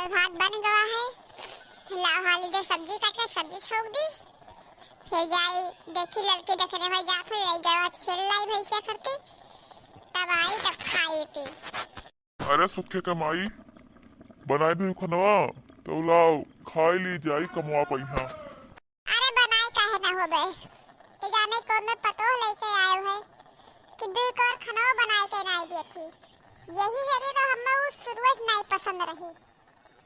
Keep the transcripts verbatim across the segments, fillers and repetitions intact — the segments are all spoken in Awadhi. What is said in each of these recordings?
भात बन गवा है, लाओ हाली दे सब्जी काटे, सब्जी छौंक दी, फिर जाई देखी ललकी देखने भाई जात है, यही गवा छील लाई भैंसिया करती, तब आई तब खाई पी। अरे सुखे के माई, बनाई भी खनवा, तो लाओ खाई ली जाई कमवा पैहा। अरे बनाए काहे ना होबे? ए जाने कौन में पतोह लेके आए है कि दुई कोर खनवा बनाए के नाई देती। यही हेरी तो हमें उ शुरुए से नाई पसंद रही।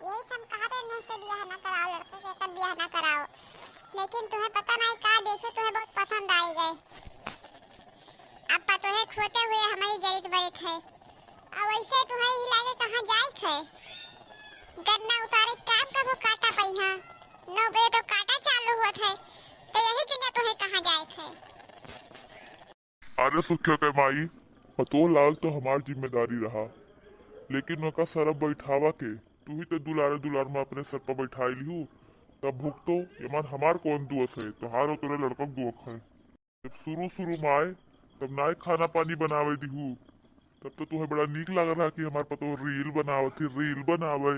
यही से हम कहत रहे, "इनसे बियाह ना कराओ, लड़के के एकर बियाह ना कराओ।" लेकिन तुम्हें पता नाई का देखे, तुम्हें बहुत पसंद आई गए। अब पतोहे खोते हुए हमारी जरित बरित है। अब वैसे तुम्हें ही लागे कहाँ जाए है? गन्ना उतारे काम कबो काटा पैहा, नौ बजे तो काटा चालू होत है, तो यही जुनिया तुम्हें कहाँ जाए है? अरे सुखिया के माई, पतोह लाल तो हमार जिम्मेदारी रहा, लेकिन ओका सरब बैठावा के तू ही तो दुलारे दुलार में अपने सर पर बैठाई लिहू, तब भुगतो, एमन हमार कौन दोष है, तोहार और तोरे लड़का के दोष है। जब शुरू शुरू में आए, तब नाय खाना पानी बनावे दिहू, तब तो तुम्हें बड़ा नीक लाग रहा कि हमार पतोह रील बनावत ही, रील बनावे,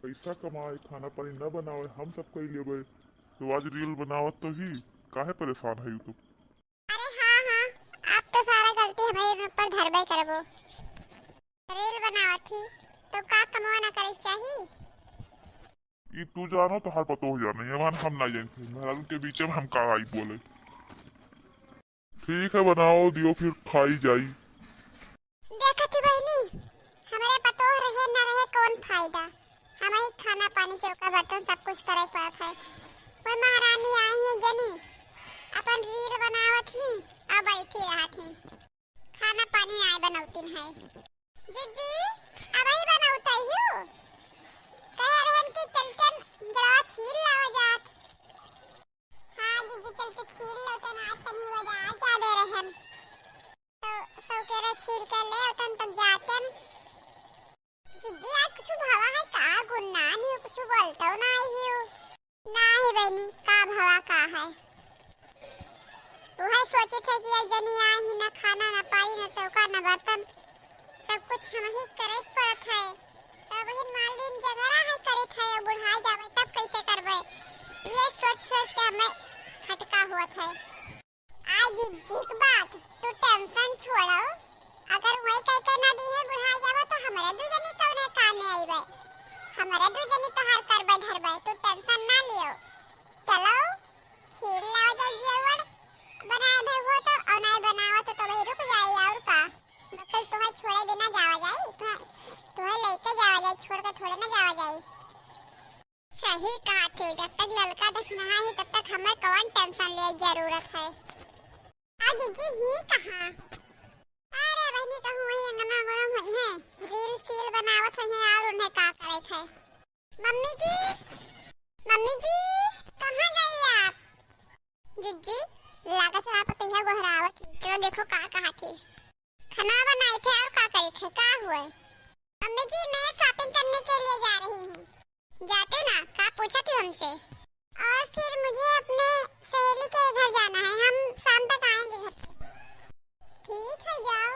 पैसा कमाए, खाना पानी ना बनावे, हम सब कई लेबे, तो आज रील बनावत तो ही, काहे परेशान है तू? अरे हाँ, हाँ, आप तो सारा गलती हमारे ऊपर धरबे करबो। रील बनावत ही, तो का कमवा ना करे चाही? ई तू जानो, तोहार पतोह जाने, एमन हम ना जानते। मेहरारू के बीच में हम का आई बोले। ठीक है, बनाओ दियो, फिर खाई जाई। देखत ही बहिनी, हमरे पतोह रहे न रहे कौन फायदा, हम ही खाना पानी चौका बर्तन सब कुछ करे पड़त है। कोई महारानी आई है जनी, अपन रील बनावत ही और बैठी रहत ही, खाना पानी नाय बनौतिन है। जिज्जी, अबही बनौत ही हूँ, कहे रहन कि चलतन जरवा छील लावा जात। हाँ जिज्जी, चल के छील लेतन, आज तनी बाजार जाबे रहन। तो सौकेरा छील के ले अउतन तब जातन। जिज्जी, आज कुछ भवा है का? गुन्ना नहीं हो, कुछ बोलतो ना आई हो। नाही बहिनी, का भवा का है? वह सोचे थे कि आज जनी आई ही ना खाना, ना पानी, ना चौका, ना बर्तन, सब कुछ हम ही करे पड़त है। तब बहिन मालिन जगरा है करे थे, बुढ़ाई जावे तब कैसे करबे? ये सोच सोच के हमें खटका हुआ था। आ जिज्जी के बात, तू tension छोड़ो। अगर वही कह के ना दी है बुढ़ा जाबो तो हमरे दू जनी कौने काम में आईबे? हमरे दू जनी तोहार करबे धरबे, तू tension ना लियो। चलो, छील लाओ जाइए और बनाए भे हो तो, और नहीं बनावत हो तो वही रुक जाए और का। बकल तुम्हें छोड़े बिना जावा जाई, तुम्हें, तुम्हें लेके जावा जाई, छोड़ के थोड़े ना जावा जाई। सही कहा थे, जब तक ललका दखिनहा ही तब तक हमें कौन tension ले जरूरत है। आ जिज्जी ही कहाँ? अरे बहिनी कहूँ वही अंगना गोरम हुई है, रील सील बनावत हुई है और उन्हें का करे थे। मम्मी जी, मम्मी जी, कहाँ गई आप? जिज्जी, लागत है आप तो यहाँ गोहरावत ही। चलो देखो का कहा थी। खाना बनाए थे और का करे थे, का हुआ? मम्मी जी, मैं shopping करने के लिए जा रही हूँ। जाते ना, का पूछा थी हमसे? और फिर मुझे अपने सहेली के घर जाना है, हम शाम तक आएंगे घर पे। ठीक है, जाओ।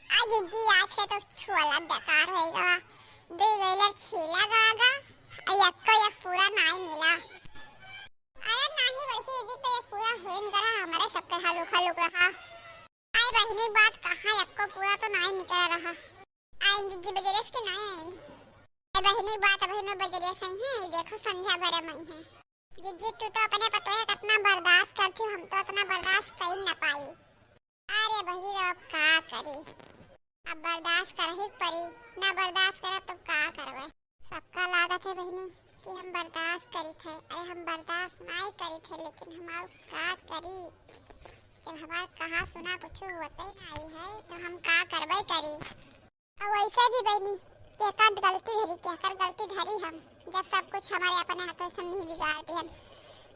आ जिज्जी, आज के तो छोला बेकार होएगा। दो गैलर छीला गागा, और यक्को यक पूरा नाई मिला। अरे नाही बड़की जिज्जी, तो ये पूरा होइन करा, हमारे सबके हलुक हलुक रहा। आई बहिनी बात कहाँ, यक्को पूरा तो नाई निकल रहा। आइन जिज्जी बजरिया से कि नाई आइन? आई बहिनी बात बहिनो बजरिया सही है, देखो संध्या भरे मई है। जिज्जी तू तो अपने पतोहे कितना बर्दाश्त करती हो, हम तो इतना बर्दाश्त कर ही ना पाई। अरे बहिनी अब का करी, अब बर्दाश्त कर ही पड़ी, ना बर्दाश्त करब तो का करबे। सबका लागत है बहिनी कि हम बर्दाश्त करी थे, अरे हम बर्दाश्त नाई करी थे, लेकिन हम और का करी। जब हमार कहा सुना कुछ होते ही नहीं है, तो हम का करबे करी। और वैसे भी बहनी, केकर गलती धरी, केकर गलती धरी हम, जब सब कुछ हमारे अपने हाथों से हम ही बिगाड़ दिहन।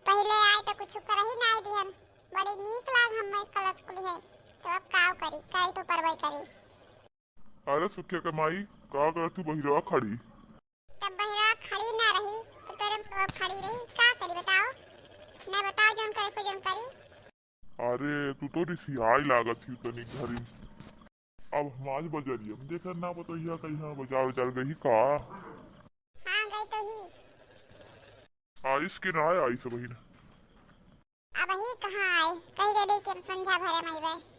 पहले आए तो कुछ कर ही नहीं दिहन, बड़ी नीक लाग हम कलश कुली है, तो अब का करी, काई तो परवाही करी। अरे सुखिया के माई, का करत तू बहिरवा खड़ी? तब बहिरवा खड़ी ना रही, तो तेरे मुड़वा खड़ी रही, का करी बताओ? नहीं बताओ, जौन करे को जौन करी। अरे, तू तो रिसियाई लागत ही तनी घरी। अब हम आज बजरिया में देखा ना बतैया कहीं बाजार उजार गई का? आइस कि ना आइस बहिन? अबही कहाँ आए, कही रहे कि हम संझा भरे में अइबे।